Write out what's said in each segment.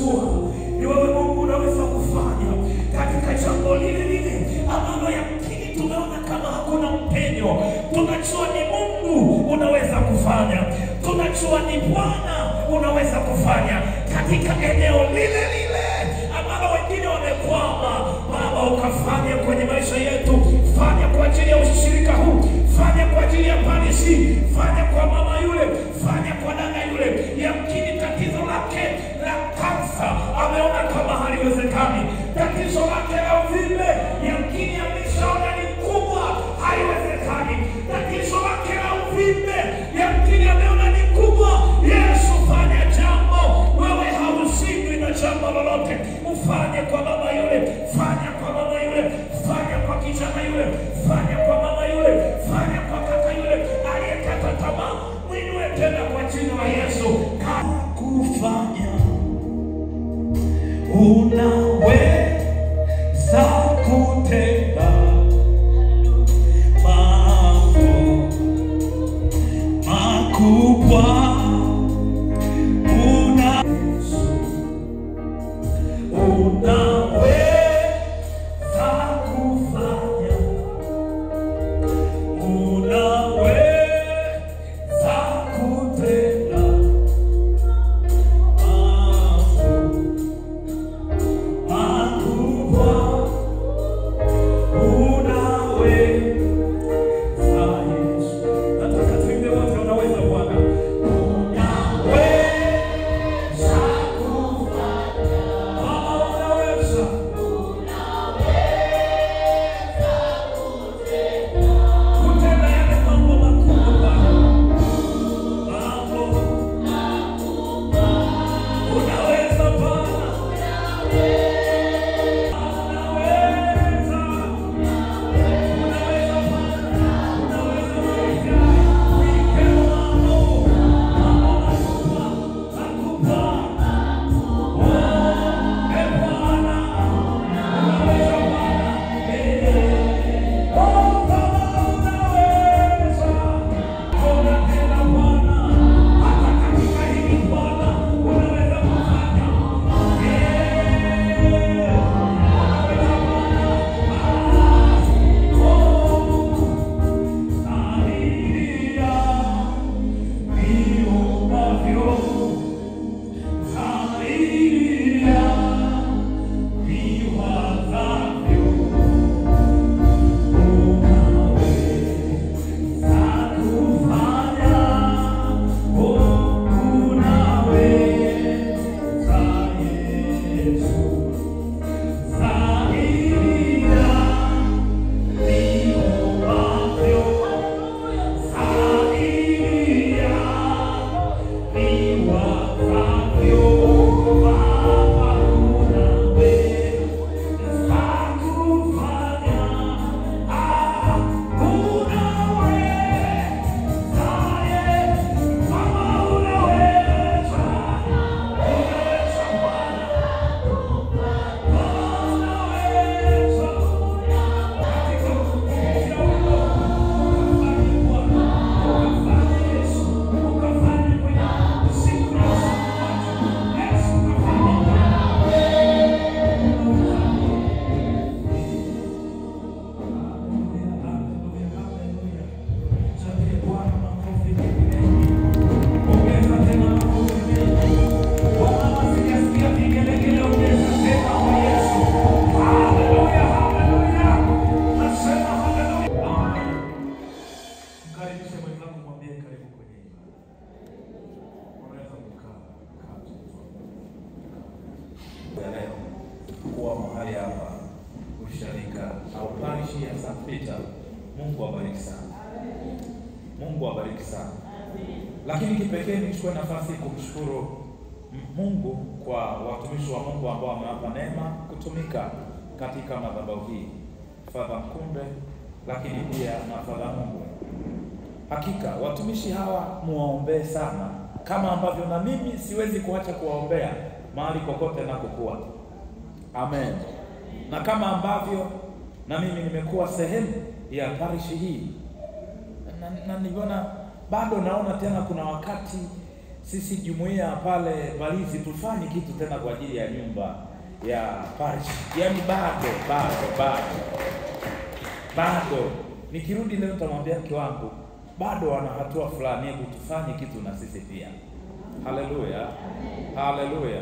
Tunajua ni wewe Mungu unaweza kufanya katika jambo lile lile ambalo yamkini tumeona kama hakuna mpenyo. Tunajua ni Mungu unaweza kufanya, tunajua ni Bwana unaweza kufanya katika eneo lile lile ambalo wengine wamekwama. Baba, ukafanye kwenye maisha yetu, fanya kwa ajili ya ushirika huu, fanya kwa ajili ya parishi, fanya kwa mama yule, fanya kwa dada yule. Yamkini tatizo lake la kansa ameona kama haliwezekani, tatizo lake la uvimbe yamkini ameshaona ni kubwa, haiwezekani, tatizo lake la uvimbe yamkini ameona ni kubwa. Yesu, fanya jambo, wewe haushindwi na jambo lolote. Ufanye kwa mama yule, fanya kwa mama yule, fanya kwa kijana yule, fanya kwa mama yule, fanya kwa kaka yule aliyekata tamaa, mwinue tena kwa jina la Yesu. Kufanya unaweza kutenda mambo makubwa. Unaweza kufanya, unaweza kutenda mambo makubwa. Unaweza Yesu. Nataka tuimbe wote, unaweza Bwana. Unaweza kufanya, Baba, unaweza kutenda yale mambo makubwa Bwana. Mambo unaweza Bwana, unaweza, unaweza Bwana, unaweza Bwana. Wike mambo, mambo makubwa, makubwa. Oh, e Bwana, unaweza Bwana. Oh, Baba, unaweza. Unatenda Bwana, hata katika hili Bwana unaweza kufanya. Unaweza Bwana. Oh, zaidi ya niombavyo, zaidi ya niwazavyo, unaweza kufanya. Oh, unaweza Yesu, zaidi ya niombavyo, zaidi ya niwazavyo. Baba, unaweza kufanya. Ah, unaweza Yesu. Baba, unaweza, unaweza Bwana. Unaweza katika kupitia wimbo ukafanye Bwana, ukafanye Yesu, ukafanye kwenye siku ya usiku wetu. Yesu, ukafanye Bwana. Haleluya, haleluya, haleluya. Chapie Bwana makofi mengi. Ongeza tena makofi mengi. Wamama, sijasikia vigelegele, ongeza tena kwa Yesu. Haleluya, haleluya. Nasema haleluya. Amen. Mkaribishe mwenzako, mwambie karibu kwenye ibada. Unaweza kukaa, kaa tu. Ya leo kuwa mahali hapa usharika au parishi ya St. Peter. Mungu awabariki sana. Mungu awabariki sana. Lakini kipekee nichukue nafasi kumshukuru Mungu kwa watumishi wa Mungu ambao wamewapa neema kutumika katika madhabahu hii, Father Mkumbe, lakini pia na Father Mungwe. Hakika watumishi hawa muwaombee sana, kama ambavyo na mimi siwezi kuacha kuwaombea mahali kokote nakokuwa. Amen. Na kama ambavyo na mimi nimekuwa sehemu ya parishi hii, na niliona bado naona tena kuna wakati Sisi jumuiya pale Mbalizi tufanye kitu tena kwa ajili ya nyumba ya parish. Yaani bado. Nikirudi leo nitamwambia mke wangu bado wana hatua fulani, hebu tufanye kitu na sisi pia. Haleluya. Haleluya.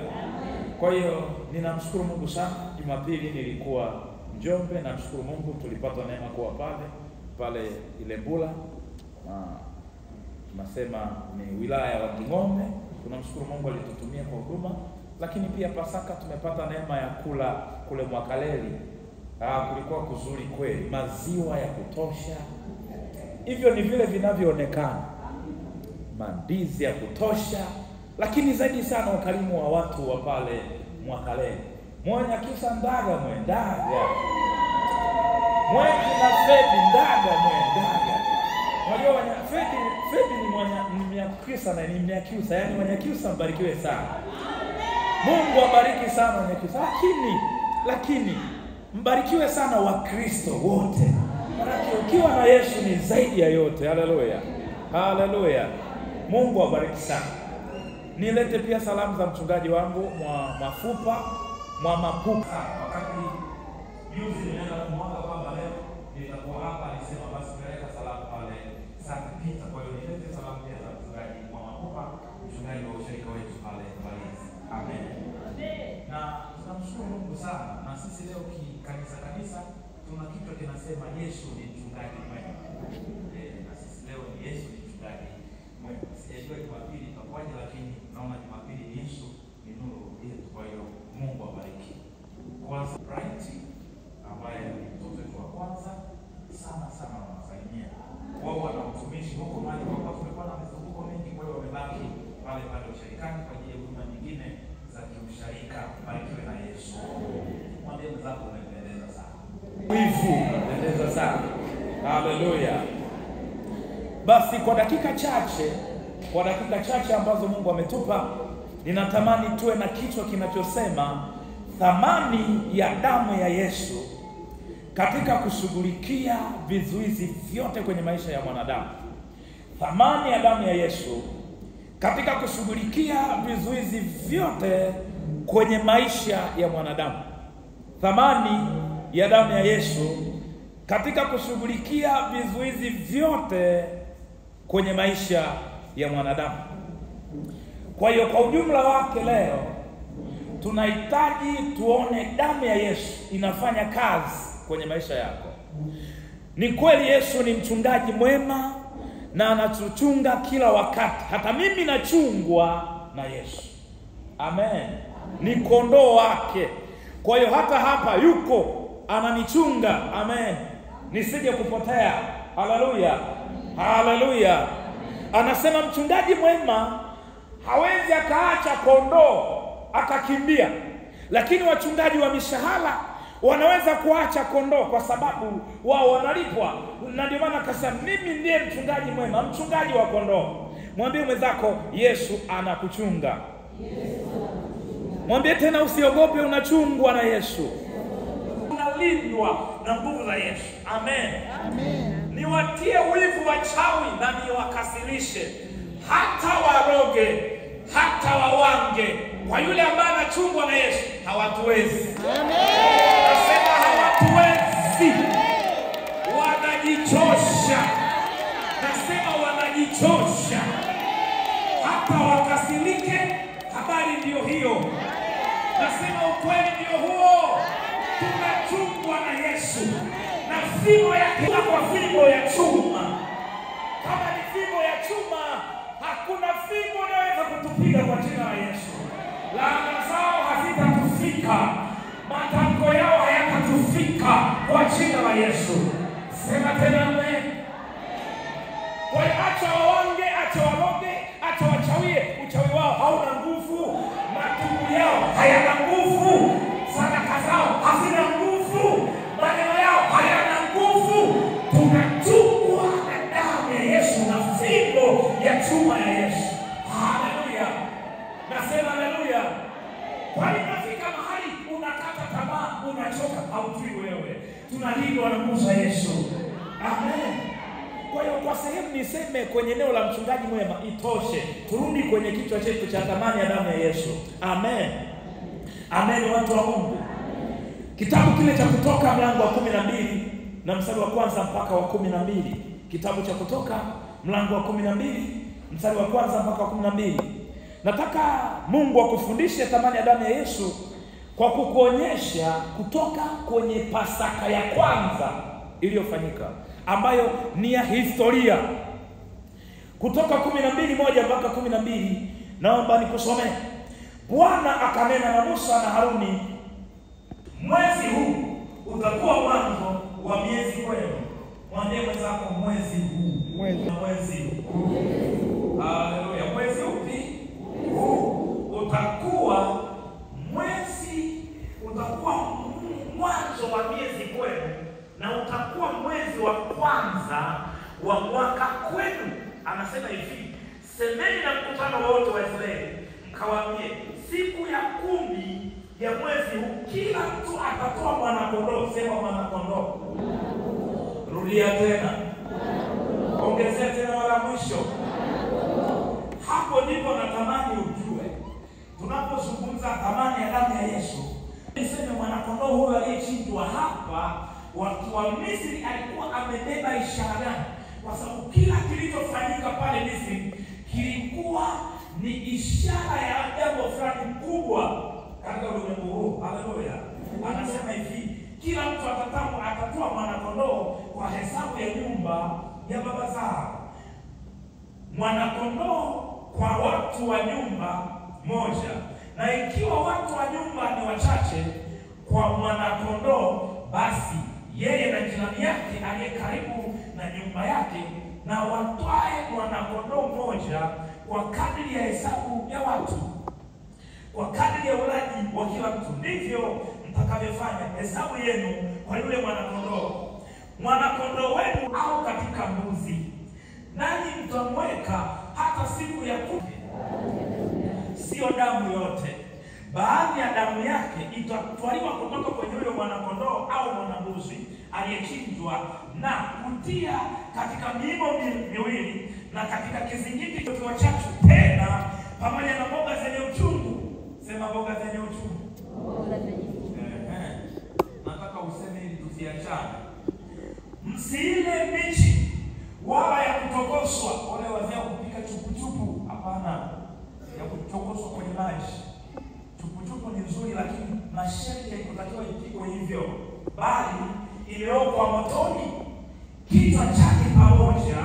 Kwa hiyo ninamshukuru Mungu sana. Jumapili nilikuwa Njombe, namshukuru Mungu tulipata neema kuwa pale Ilembula. Tunasema ni wilaya ya Wanging'ombe. Tunamshukuru Mungu alitutumia kwa huduma. Lakini pia Pasaka tumepata neema ya kula kule Mwakaleli. Kulikuwa kuzuri kweli, maziwa ya kutosha. Hivyo ni vile vinavyoonekana, mandizi ya kutosha, lakini zaidi sana ukarimu wa watu wa pale Mwakaleli. Mwanyakyusa ndaga mwendaga, mwengi na Fedi ndaga mwendaga. Unajua Fedi ni Mnyakyusa na ni Mnyakyusa, yani Mwanyakyusa mbarikiwe sana. Mungu abariki sana Mwanyakyusa, lakini mbarikiwe sana Wakristo wote. Maana ukiwa na Yesu ni zaidi ya yote. Haleluya. Haleluya. Mungu abariki sana. Nilete pia salamu za mchungaji wangu mwa Mafupa, mwa Mapuka. Wakati juzi nilienda kumwanga kwamba leo nitakuwa hapa, alisema basi peleka salamu pale St. Peter. Kwa hiyo nilete salamu pia za mchungaji mwa Mapupa, mchungaji wa ushirika wetu pale Mbalizi. Amen. Na tunamshukuru Mungu sana. Na sisi leo kanisa tuna kichwa kinasema Yesu ni mchungaji mwema. Na sisi leo ni Yesu ni mchungaji mwema. Sijajua Jumapili itakuwaje, lakini naona Jumapili Yesu ni nuru yetu. Kwa hiyo Mungu abariki. Kwanza Bright ambaye ni mtoto wetu wa kwanza sana sana wanasalimia. Wao wana utumishi huko mahali kwa kuwa tumekuwa na mizunguko mingi, kwa hiyo wamebaki pale pale ushirikani kwa ajili ya huduma nyingine za kiusharika. Barikiwe na Yesu. Mwambie mwenzako umependeza sana. Wivu umependeza sana. Haleluya. Basi kwa dakika chache ambazo Mungu ametupa, ninatamani tuwe na kichwa kinachosema thamani ya damu ya Yesu katika kushughulikia vizuizi vyote kwenye maisha ya mwanadamu. Thamani ya damu ya Yesu katika kushughulikia vizuizi vyote kwenye maisha ya mwanadamu. Thamani ya damu ya Yesu katika kushughulikia vizuizi vyote kwenye maisha ya mwanadamu. Kwa hiyo kwa ujumla wake leo tunahitaji tuone damu ya Yesu inafanya kazi kwenye maisha yako. Ni kweli Yesu ni mchungaji mwema na anatuchunga kila wakati. Hata mimi nachungwa na Yesu. Amen. Ni kondoo wake. Kwa hiyo hata hapa yuko ananichunga. Amen. Nisije kupotea. Haleluya. Haleluya. Anasema mchungaji mwema hawezi akaacha kondoo akakimbia. Lakini wachungaji wa mishahara wanaweza kuacha kondoo kwa sababu wao wanalipwa. Na ndio maana akasema mimi ndiye mchungaji mwema, mchungaji wa kondoo. Mwambie mwenzako Yesu anakuchunga. Mwambie tena usiogope, unachungwa na Yesu. Unalindwa na nguvu za Yesu. Amen. Amen. Niwatie wivu wachawi na niwakasirishe, hata waroge, hata wawange. Kwa yule ambaye anachungwa na Yesu hawatuwezi. Amen. Nasema hawatuwezi. Wanajichosha. Nasema wanajichosha. Hata wakasirike, habari ndio hiyo. Nasema ukweli ndio huo. Tunachungwa na Yesu. Na fimbo yake kwa fimbo ya chuma. Kama ni fimbo ya chuma, hakuna fimbo inayoweza kutupiga kwa jina la Yesu. Laana zao hazitatufika, matamko yao hayatatufika kwa jina la Yesu. Sema tena amen. Kwa hiyo acha wawange, acha waroge, acha wachawie, uchawi wao hauna nguvu, matumbu yao hayana nguvu, sadaka zao hazina nguvu, maneno yao hayana nguvu. Tunachungwa na damu ya Yesu na fimbo ya chuma ya Yesu. Haleluya. Nasema haleluya. Kwa hiyo unafika mahali unakata tamaa, unachoka, haujui wewe. Tunalindwa na nguvu za Yesu. Amen. Kwa hiyo kwa sehemu niseme kwenye eneo la mchungaji mwema itoshe. Turudi kwenye kichwa chetu cha thamani ya damu ya Yesu. Amen. Amen, watu wa Mungu. Kitabu kile cha Kutoka mlango wa 12 na mstari wa kwanza mpaka wa 12. Kitabu cha Kutoka mlango wa 12 mstari wa kwanza mpaka wa 12. Nataka Mungu akufundishe thamani ya damu ya Yesu kwa kukuonyesha kutoka kwenye Pasaka ya kwanza iliyofanyika, ambayo ni ya historia. Kutoka 12:1 mpaka 12, naomba nikusomee. Bwana akanena na Musa na Haruni, mwezi huu utakuwa mwanzo wa miezi kwenu. Mwambie mwenzako, mwezi huu. Mwezi huu. Haleluya. Mwezi upi? Huu utakuwa mwezi, utakuwa mwanzo wa miezi kwenu, na utakuwa mwezi wa kwanza wa mwaka kwenu. Anasema hivi, semeni na mkutano wote wa Israeli, mkawaambie, siku ya 10 ya mwezi huu kila mtu atatoa mwana-kondoo. Sema mwana-kondoo. Rudia tena. Ongezea tena mara mwisho. Hapo ndipo natamani ujue, tunapozungumza thamani ya damu ya Yesu, niseme mwana-kondoo huyo aliyechinjwa hapa, watu wa Misri alikuwa amebeba ishara gani? Kwa sababu kila kilichofanyika pale Misri kilikuwa ni ishara ya jambo fulani kubwa katika ulimwengu huu. Haleluya. Anasema hivi, kila mtu atatoa mwana-kondoo kwa hesabu ya nyumba ya baba zao. Mwana-kondoo kwa watu wa nyumba moja, na ikiwa watu wa nyumba ni wachache kwa mwana-kondoo, basi yeye na jirani yake aliye karibu na nyumba yake na watwae mwana-kondoo mmoja kwa kadiri ya hesabu ya watu, kwa kadiri ya ulaji wa kila mtu. Ndivyo mtakavyofanya hesabu yenu kwa yule mwana-kondoo. Mwana-kondoo wenu au katika mbuzi, nanyi mtamweka hata siku ya 10. Sio damu yote, baadhi ya damu yake itatwaliwa kutoka kwenye yule mwana-kondoo au mwana-mbuzi aliyechinjwa na kutia katika miimo miwili na katika kizingiti cha chachu, tena pamoja na mboga zenye uchungu. Sema mboga zenye uchungu. Nataka useme ili tusiachane. Msiile mbichi wala ya kutokoswa. Wale wazee kupika chupuchupu, hapana, ya kutokoswa kwenye maji. Chupuchupu ni nzuri, lakini masharti haikutakiwa ipikwe hivyo, bali iliokwa motoni, kichwa chake pamoja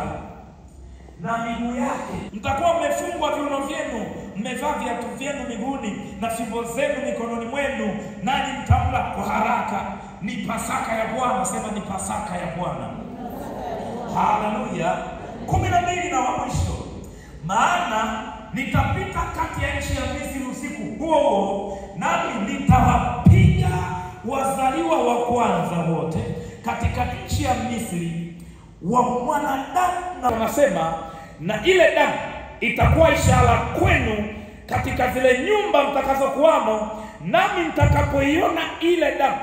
na miguu yake. Mtakuwa mmefungwa viuno vyenu, mmevaa viatu vyenu miguuni na fimbo zenu mikononi mwenu, nanyi mtamla kwa haraka. Ni Pasaka ya Bwana. Sema ni Pasaka ya Bwana. Haleluya. 12 na wa mwisho, maana nitapita kati ya nchi ya Misri usiku huo huo, nami nitawapiga wazaliwa wa kwanza wote katika nchi ya Misri wa mwanadamu. Na wanasema, na ile damu itakuwa ishara kwenu katika zile nyumba mtakazokuwamo, nami nitakapoiona ile damu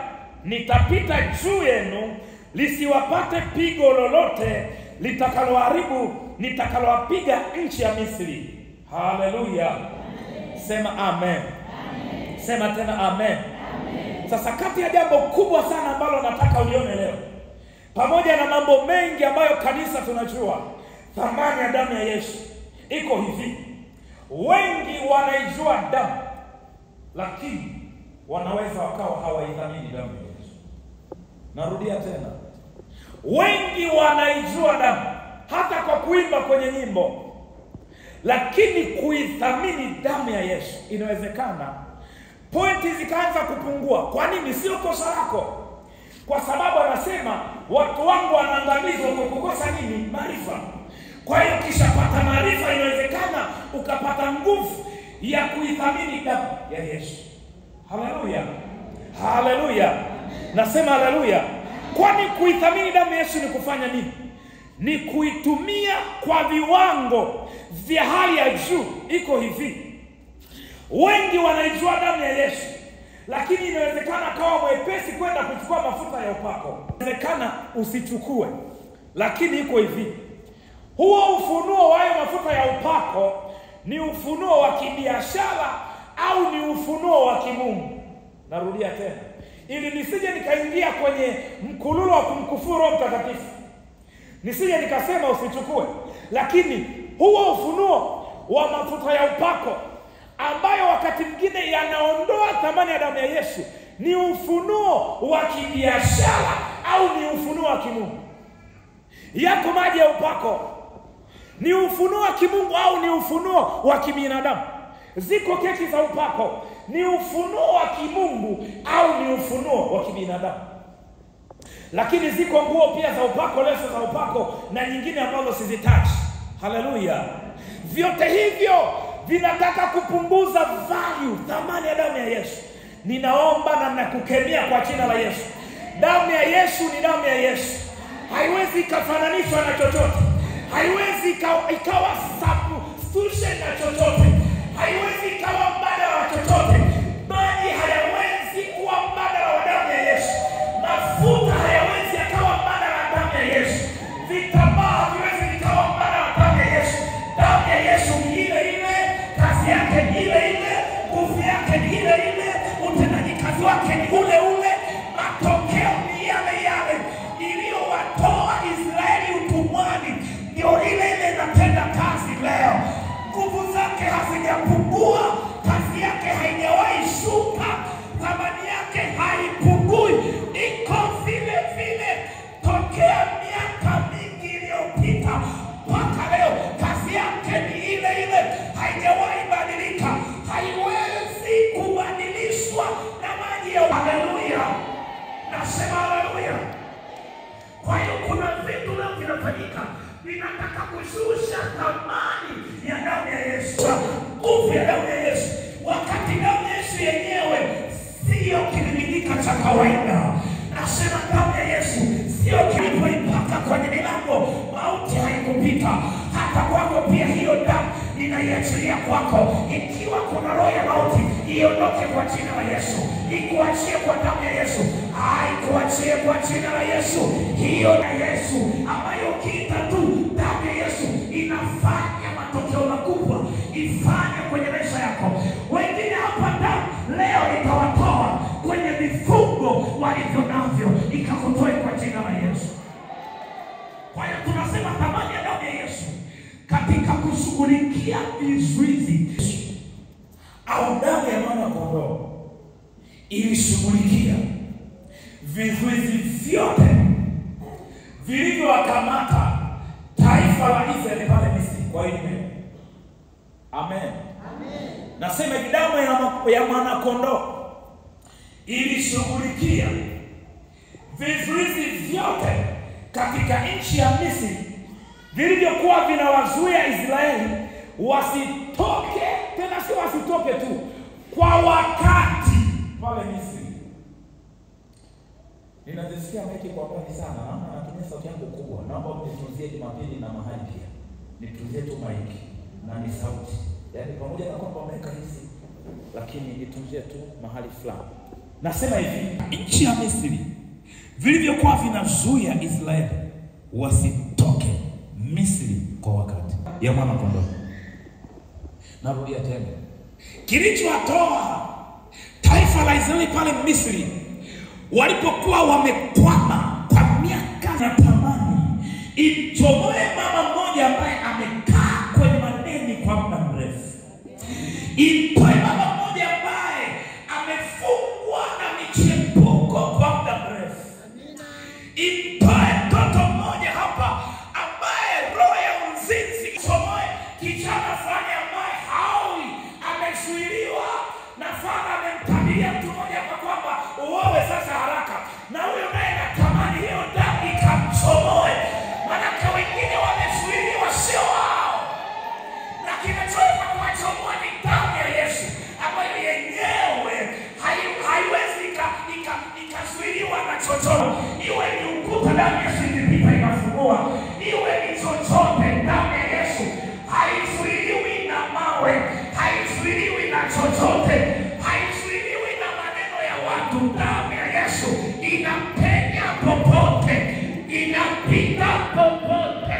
nitapita juu yenu, lisiwapate pigo lolote litakaloharibu, nitakalowapiga nchi ya Misri. Haleluya. Sema amen. Amen. Sema tena amen. Amen. Sasa kati ya jambo kubwa sana ambalo nataka ulione leo, pamoja na mambo mengi ambayo kanisa tunajua, thamani ya damu ya Yesu iko hivi. Wengi wanaijua damu, lakini wanaweza wakawa hawaithamini damu ya Yesu. Narudia tena, wengi wanaijua damu hata kwa kuimba kwenye nyimbo, lakini kuithamini damu ya Yesu inawezekana pointi zikaanza kupungua. Kwa nini? Sio kosa lako, kwa sababu anasema watu wangu wanaangamizwa kwa kukosa nini? Maarifa. Kwa hiyo ukishapata maarifa, inawezekana ukapata nguvu ya kuithamini damu ya Yesu. Haleluya. Haleluya. Nasema haleluya. Kwani kuithamini damu ya Yesu ni kufanya nini? Ni kuitumia kwa viwango vya hali ya juu. Iko hivi, wengi wanaijua damu ya Yesu, lakini inawezekana kawa mwepesi kwenda kuchukua mafuta ya upako. Inawezekana usichukue, lakini iko hivi, Huo ufunuo wa hayo mafuta ya upako ni ufunuo wa kibiashara au ni ufunuo wa kimungu? Narudia tena, ili nisije nikaingia kwenye mkululo wa kumkufuru Roho Mtakatifu, nisije nikasema usichukue. Lakini huo ufunuo wa mafuta ya upako ambayo wakati mwingine yanaondoa thamani ya damu ya Yesu, ni ufunuo wa kibiashara au ni ufunuo wa kimungu? Yako maji ya upako ni ufunuo wa kimungu au ni ufunuo wa kibinadamu? Ziko keki za upako, ni ufunuo wa kimungu au ni ufunuo wa kibinadamu? Lakini ziko nguo pia za upako, leso za upako na nyingine ambazo sizitaji. Haleluya. Vyote hivyo vinataka kupunguza value, thamani ya damu ya Yesu. Ninaomba na nakukemea kwa jina la Yesu. Damu ya Yesu ni damu ya Yesu. Haiwezi ikafananishwa na chochote. Haiwezi ikawa substitution na chochote. Haiwezi ikawa mbadala wa chochote. Maji hayawezi kuwa mbadala wa damu ya Yesu. Mafuta hayawezi yakawa mbadala wa damu ya Yesu. Vitambaa haviwezi vikawa mbadala wa damu ya Yesu. Damu ya Yesu ni ile ile, kazi yake ni ile ile, nguvu yake ni ile ile, utendaji kazi wake ni ule ule, matokeo ni yale yale. Iliyowatoa Israeli utumwani ndio ile ile inatenda kazi leo. Nguvu zake hazijapungua, kazi yake haijawahi shuka, thamani yake haipungui, iko vile vile tokea miaka mingi iliyopita mpaka leo. Kazi yake ni ile ile, haijawahi badilika, haiwezi kubadilishwa na maji ya. Haleluya, nasema haleluya. Kwa hiyo kuna vitu leo vinafanyika vinataka kushusha thamani ya damu ya Yesu, nguvu ya damu ya Yesu, wakati damu ya Yesu yenyewe sio kimiminika cha kawaida. Nasema damu ya Yesu sio kilipoipaka kwenye milango, mauti haikupita. Hata kwako pia hiyo damu ninaiachilia kwako. Ikiwa kuna roho ya mauti, iondoke kwa jina la Yesu, ikuachie kwa damu ya Yesu, aikuachie kwa jina la Yesu. Hiyo ya Yesu ambayo ukiita tu damu ya Yesu inafanya matokeo makubwa, ifanye kwenye maisha yako. Wengine hapa damu leo itawatoa kwenye vifungo walivyo navyo, ikakutoe kwa jina la Yesu. Kwa hiyo tunasema thamani ya damu ya Yesu katika kushughulikia vizuizi au damu ya mwana kondoo ilishughulikia vizuizi vyote vilivyowakamata taifa la Israeli pale Misri. Kwa hiyo amen. Amen. Nasema damu ya mwana kondoo ilishughulikia vizuizi vyote katika nchi ya Misri vilivyokuwa vinawazuia Israeli wasitoke, tena sio wasitoke tu, kwa wakati pale Misri. Ninazisikia maiki kwa mbali sana, naona natumia sauti yangu kubwa. Naomba mnitunzie Jumapili na mahali pia. Nitunzie tu maiki na ni sauti. Yaani pamoja na kwamba wameweka hizi, lakini nitunzie tu mahali fulani. Nasema hivi, nchi ya Misri vilivyokuwa vinazuia Israeli wasitoke Misri kwa wakati ya mwana kondoo. Narudia tena, kilichowatoa taifa la Israeli pale Misri walipokuwa wamekwama kwa miaka na tamani, imchomoe mama mmoja ambaye amekaa kwenye madeni kwa muda mrefu, imtoe mama mmoja ambaye amefungwa na michepuko kwa muda mrefu, imtoe mtoto mmoja hapa ambaye roho ya uzinzi, chomoe kijana fulani ambaye haoi, amezuiliwa na fadha amemtabiria mtu mmoja kwa kwamba uowe sasa haraka, na huyo naye anatamani hiyo damu ikamchomoe. Maanake wengine wamezuiliwa sio wao, na kinachoweza kuwachomoa ni damu ya Yesu ambayo yenyewe haiwezi ikazuiliwa na chochote. Iwe ni ukuta, damu ya Yesu ikipita inafungua. Iwe ni chochote, damu ya Yesu haizuiliwi na mawe, haizuiliwi na chochote, haizuiliwi na maneno ya watu. Damu ya Yesu inapenya popote, inapita popote.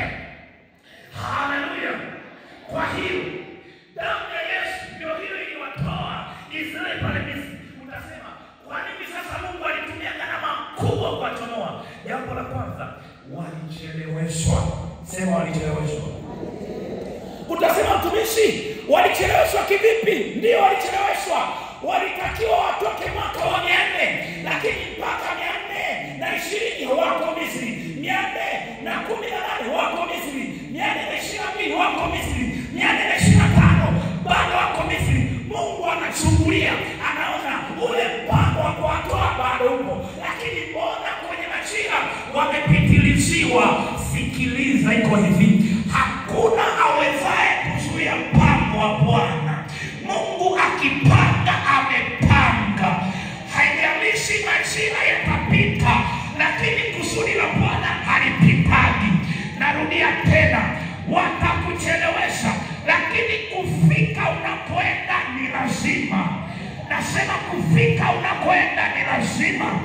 Walicheleweshwa. Sema walicheleweshwa. Utasema mtumishi, walicheleweshwa kivipi? Ndio walicheleweshwa. Walitakiwa watoke mwaka wa 400, lakini mpaka 420 wako Misri, 418 wako Misri, 422 wako Misri, 425 bado wako Misri. Mungu anachungulia, anaona ule mpango wa kuwatoa bado upo, lakini mbona kwenye majira wamepitiliziwa? Sikiliza, iko hivi, hakuna awezaye kuzuia mpango wa Bwana. Mungu akipanga amepanga. Haijalishi majira yatapita, lakini kusudi la Bwana halipitagi. Narudia tena, watakuchelewesha, lakini kufika unakoenda ni lazima. Nasema kufika unakoenda ni lazima.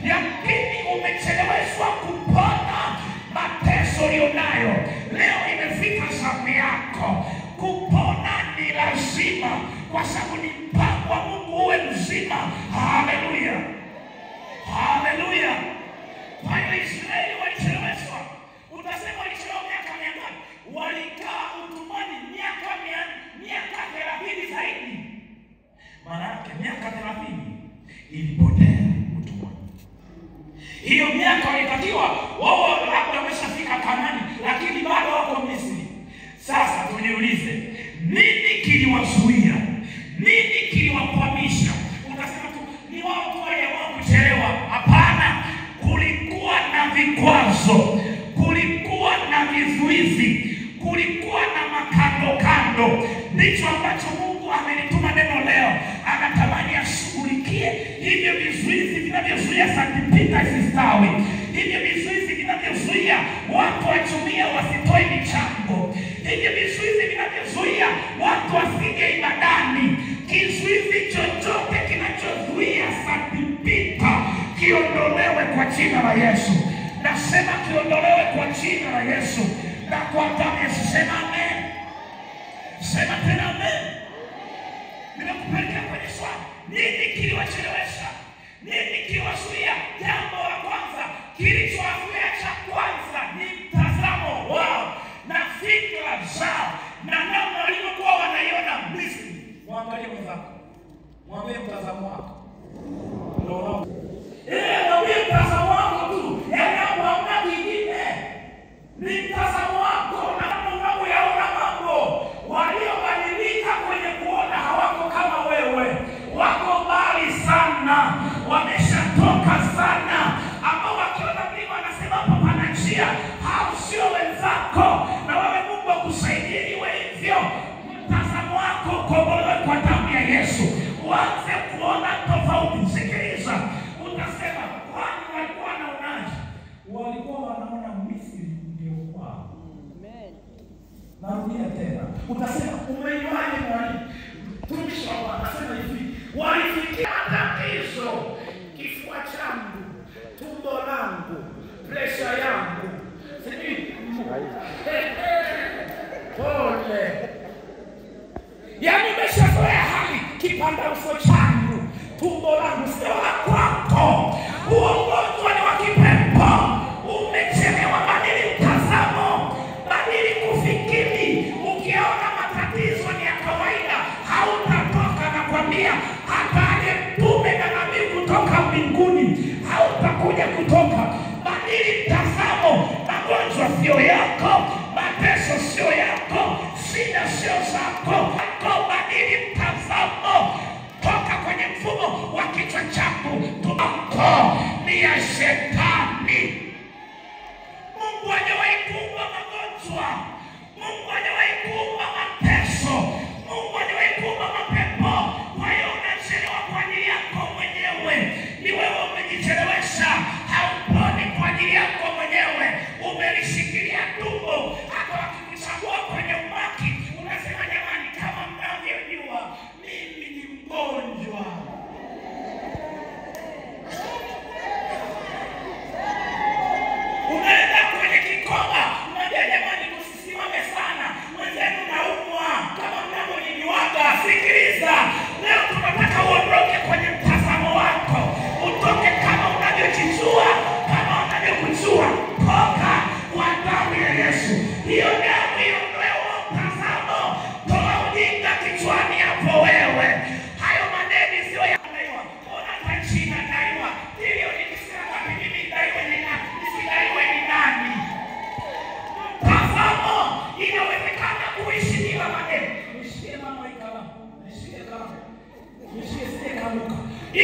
Yakini umecheleweshwa kupona mateso ulionayo, leo imefika zamu yako. Kupona ni lazima, kwa sababu ni mpango wa Mungu uwe mzima. Haleluya, haleluya. Kwa hiyo Israeli walicheleweshwa. Utasema walichelewa miaka mingapi? Walikaa utumwani miaka 30 zaidi. Maana yake miaka 30 ilipotea utumwani. Hiyo miaka walitakiwa wao labda wameshafika Kanaani, lakini bado wako Misri. Sasa tujiulize, nini kiliwazuia? Nini kiliwakwamisha? Utasema tu ni wao tu waliamua kuchelewa. Hapana, kulikuwa na vikwazo, kulikuwa na vizuizi, kulikuwa na makando kando. Ndicho ambacho Mungu amenituma neno leo. Anatamani ashughulikie hivyo vizuizi vinavyozuia St. Peter isistawi, hivyo vizuizi vinavyozuia watu wachumia wasitoe michango, hivyo vizuizi vinavyozuia watu wasije ibadani. Kizuizi chochote kinachozuia St. Peter kiondolewe kwa jina la Yesu. Nasema kiondolewe kwa jina la Yesu. Na kwa damu ya Yesu. Sema amen. Sema tena amen. Nimekupeleka kwenye swali. Nini kiliwachelewesha? Nini kiliwazuia? Jambo la kwanza kilichowazuia cha kwanza ni mtazamo wao na fikra zao na namna walivyokuwa wanaiona Misri. Mwangalie mwenzako, mwambie mtazamo wako. Ndio. Mwambie mtazamo wako tu. Yaani hapo hamna kingine. Ni mtazamo wako na namna unavyoyaona mambo. Waliobadilika kwenye kuona hawako kama wewe. Wako mbali sana, wameshatoka sana. Ambao wakiona mlima wanasema hapa pana njia. Hao sio wenzako. Na wewe Mungu akusaidie iwe hivyo. Mtazamo wako ukombolewe kwa damu ya Yesu. Uanze kuona tofauti. Sikiliza, utasema kwani walikuwa wanaonaje? Walikuwa wanaona Misri ndio kwao. Amen. Narudia tena, utasema umeiwaje mwalimu? Mtumishi wa Bwana anasema hivi, walifikia tatizo, kifua changu, tumbo langu, presha yangu, sijui pole. Yaani umeshazoea hali, kipanda uso changu, tumbo langu sio la kwako. Huo ugonjwa ni wa kipepo. Umechelewa. Badili mtazamo, badili kufikiri. Ukiona matatizo ni ya kawaida, hautatoka. Nakwambia, hata aje mtume na nabii kutoka mbinguni, hautakuja kutoka. Badili mtazamo. Magonjwa sio yako, mateso sio yako, shida sio zako. Badili mtazamo, toka kwenye mfumo wa kichwa chako.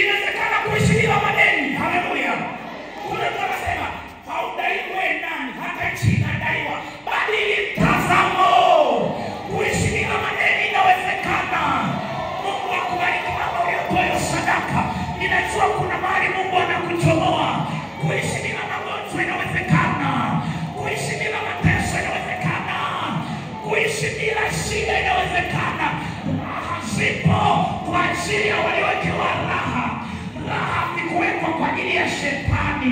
Inawezekana kuishi bila madeni. Haleluya. Kuna mtu anasema haudaiwi nani, hata nchi inadaiwa. Badili mtazamo. Kuishi bila madeni inawezekana. Mungu akubariki mama uliotoa sadaka. Ninajua kuna mahali Mungu anakuchomoa. Kuishi bila magonjwa inawezekana. Kuishi bila mateso inawezekana. Kuishi bila shida inawezekana. Raha zipo kwa ajili ya waliowekewa raha. Raha zikuwekwa kwa ajili ya shetani.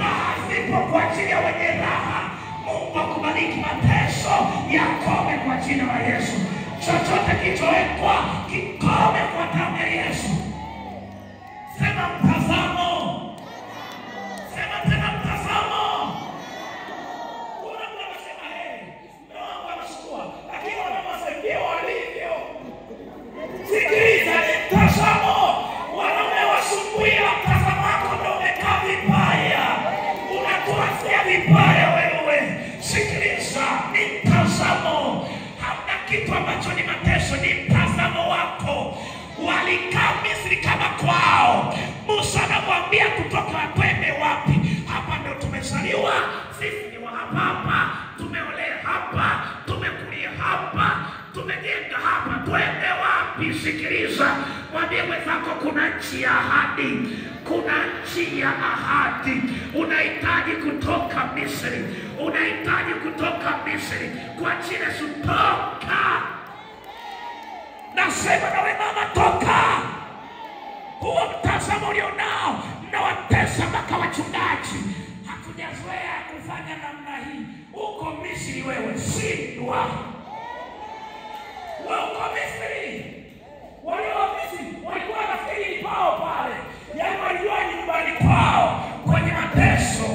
Raha zipo kwa ajili ya wenye raha. Mungu akubariki. Mateso yakome kwa jina la Yesu. Chochote kilichowekwa kikome kwa damu ya Yesu. Sema mtazamo. Sema tena mtazamo. Kuna mtu anasema hey, mume wangu anasukua, lakini wanawasaidia walivyo. Sikiliza, ni mtazamo. Wanaume wasumbui, mtazamo wako ndio umekaa vibaya. Unatuasia vibaya wewe. Sikiliza, ni mtazamo. Hamna kitu ambacho ni mateso, ni mtazamo wako. Walikaa Misri kama kwao. Musa anamwambia kutoka twende wapi? Hapa ndio tumezaliwa, sisi ni wa hapa hapa, tumeolea hapa, tumekulia hapa, tumejenga hapa, twende wapi? Sikiliza, mwambie mwenzako kuna nchi ya ahadi. Kuna nchi ya ahadi. Unahitaji kutoka Misri. Unahitaji kutoka Misri. Kwa jina Yesu, toka. Nasema nawe mama, toka. Huo mtazamo ulionao mnawatesa mpaka wachungaji. Hatujazoea kufanya namna hii. Uko Misri wewe, shindwa. Wewe uko Misri. Wale wa Misri walikuwa wanafikiri ni pao pale. Yaani walijua ni nyumbani kwao kwenye mateso.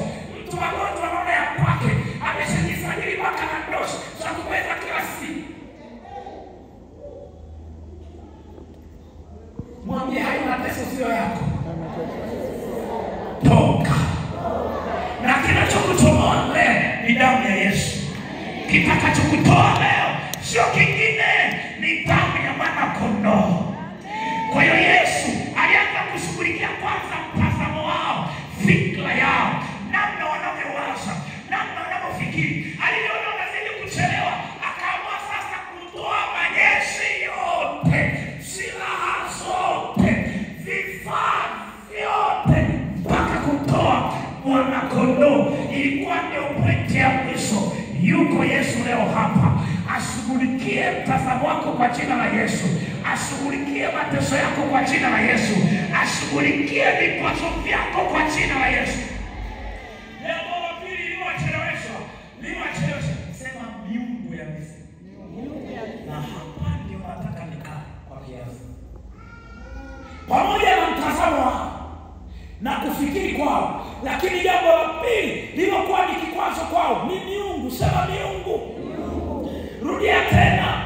Mtu magonjwa anaona ya kwake, ameshajisajili mpaka na ndoshi za kumeza kila siku. Mwambie hayo mateso sio yako. Toka. Na kinachokutoa leo ni damu ya Yesu. Kitakachokutoa leo sio kingine, ni damu ya mwana kondoo. Kwa hiyo Yesu alianza kushughulikia kwanza mtazamo wao, fikra yao, namna wanavyowaza, namna wanavyofikiri. Aliona wanazidi kuchelewa, akaamua sasa kutoa majeshi yote, silaha zote, vifaa vyote, mpaka kutoa mwana kondoo. Ilikuwa ndio pointi ya mwisho. Yuko Yesu leo hapa. Ashughulikie mtazamo wako kwa jina la Yesu. Ashughulikie mateso yako kwa jina la Yesu. Ashughulikie vikwazo vyako kwa jina la Yesu. Jambo la pili liliwachelewesha, sema miungu ya Misri. Na hapa ndio nataka nikae kwa kiasi. Pamoja na mtazamo wao na kufikiri kwao, lakini jambo la pili lililokuwa ni kikwazo kwao ni miungu. Sema miungu. Rudia tena.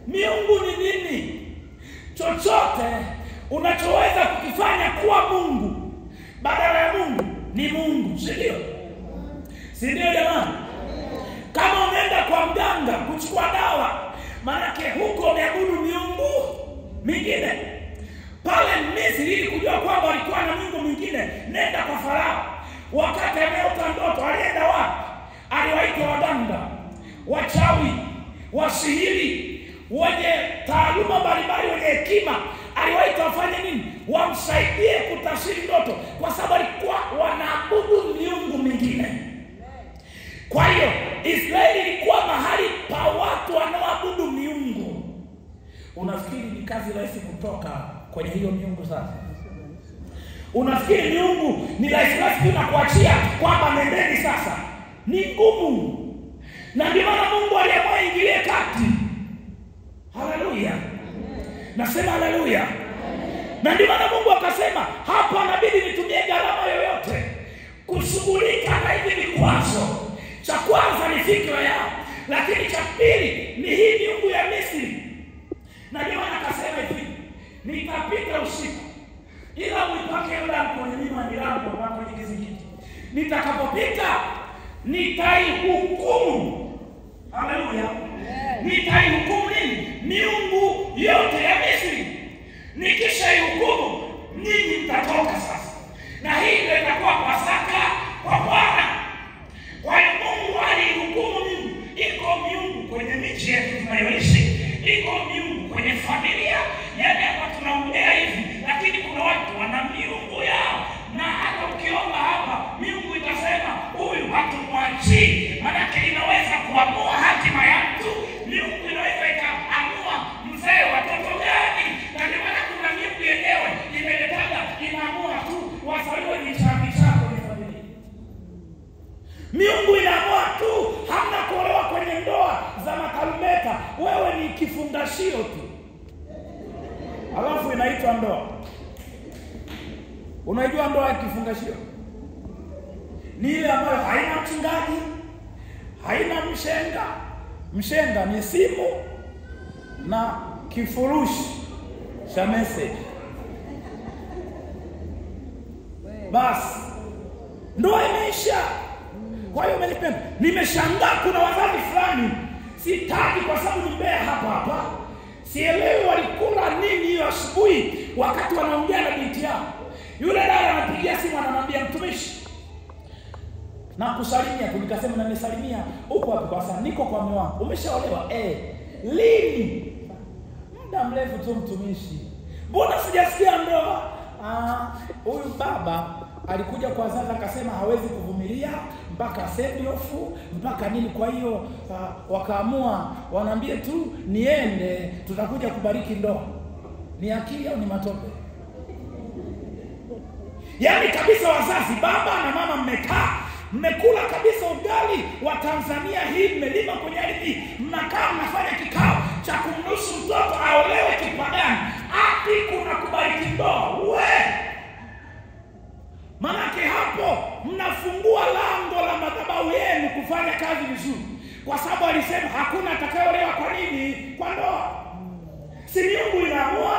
Miungu ni nini? Chochote unachoweza kukifanya kuwa Mungu badala ya Mungu ni Mungu, si ndio? Si ndio jamani? Kama unaenda kwa mganga kuchukua dawa, maana huko umeabudu miungu mingine. Pale Misri ili kujua kwamba walikuwa na miungu mingine, nenda kwa Farao. Wakati ameota ndoto alienda wapi? Aliwaita waganga, wachawi, wasihiri, wenye taaluma mbalimbali, wenye hekima. Aliwaita wafanye nini? Wamsaidie kutafsiri ndoto, kwa sababu walikuwa wanaabudu miungu mingine. Kwa hiyo Israeli ilikuwa mahali pa watu wanaoabudu miungu. Unafikiri ni kazi rahisi kutoka kwenye hiyo miungu sasa? Unafikiri miungu ni rahisi rahisi na kuachia kwamba nendeni sasa? Ni ngumu. Na ndio maana Mungu aliamua ingilie kati. Haleluya. Nasema haleluya. Na ndio maana Mungu akasema hapa inabidi nitumie gharama yoyote kushughulika na hivi vikwazo. Cha kwanza ni fikra yao, lakini cha pili ni hii miungu ya Misri. Na ndio maana akasema hivi, nitapita usiku ila muipake Yordani kwenye nyuma milango na kwenye kizingiti. Nitakapopita nitaihukumu. Haleluya. Nitaihukumu nini? Miungu yote ya Misri. Nikishaihukumu watu wana miungu yao, na hata ukiomba hapa miungu itasema huyu hatumwachii. Maanake inaweza kuamua hatima ya mtu. Miungu inaweza ikaamua mzee watoto gani, na ndio maana kuna miungu yenyewe imeletana, inaamua tu wazaliwe vichaa vichaa kwenye familia. Miungu inaamua tu, hamna kuolewa kwenye ndoa za makalumeta, wewe ni kifungashio tu, alafu inaitwa ndoa. Unajua ndoa ya kifungashio ni ile ambayo haina mchungaji, haina mshenga. Mshenga ni simu na kifurushi cha message. Basi ndoa imeisha. Kwa hiyo umenipenda. Nimeshangaa kuna wazazi fulani, sitaki kwa sababu ni mbea hapa hapa, sielewi walikula nini hiyo asubuhi wakati wanaongea na binti yao. Yule dada anapigia simu anamwambia, mtumishi, na kusalimia tu. Nikasema na nisalimia, uko wapi kwa sasa? Niko kwa mume wangu. Umeshaolewa? Lini? Muda mrefu tu mtumishi. Mbona sijasikia ndoa? Huyu baba alikuja kwa wazazi akasema hawezi kuvumilia mpaka send off mpaka nini. Kwa hiyo wakaamua wanaambie tu niende, tutakuja kubariki ndoa. Ni akili au ni matope? Yaani kabisa wazazi, baba na mama, mmekaa, mmekula kabisa ugali wa Tanzania hii, mmelima kwenye ardhi, mnakaa mnafanya kikao cha kumnusu mtoto aolewe kipagani, ati kuna kubariki ndoa. We, manake hapo mnafungua lango la madhabahu yenu kufanya kazi vizuri, kwa sababu alisema hakuna atakayeolewa kwa nini? Kwa ndoa. Si miungu inaamua?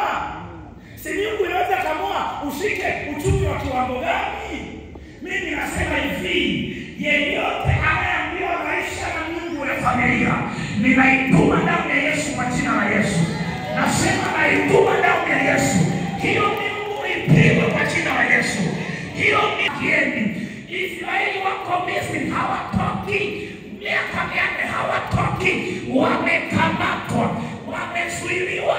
Si miungu inaweza kamua ushike uchumi wa kiwango gani? Mimi nasema hivi, yeyote anayeambiwa maisha na miungu ya familia, ninaituma damu ya Yesu kwa jina la Yesu. Nasema naituma damu ya Yesu. Hiyo miungu ipigwe kwa jina la Yesu. Hiyo miungu. Israeli wako Misri hawatoki, miaka 400 hawatoki, wamekamatwa, wamezuiliwa,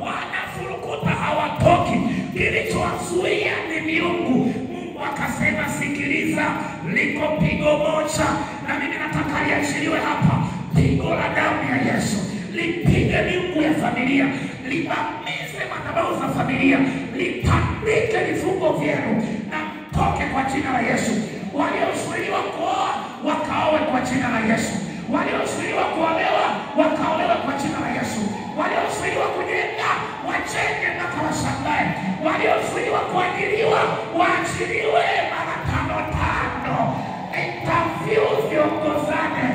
wanafurukuta, hawatoki. Kilichowazuia ni miungu. Mungu akasema sikiliza, liko pigo moja na mimi nataka liachiliwe hapa. Pigo la damu ya Yesu lipige miungu ya familia, libamize madhabahu za familia, litandike vifungo vyenu na mtoke kwa jina la Yesu. Waliozuiliwa kuoa wakaoe kwa jina la Yesu. Waliozuiliwa kuolewa wakaolewe kwa jina la Yesu. Waliozuiliwa kujenga wajenge mpaka washangae. Waliozuiliwa kuajiriwa waajiriwe mara 5 5. Interview ziongozane.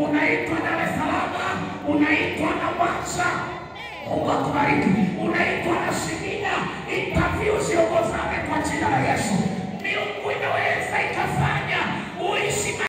Unaitwa Dar es Salaam, unaitwa na Mwanza, Mungu akubariki. Unaitwa na Singida, interview.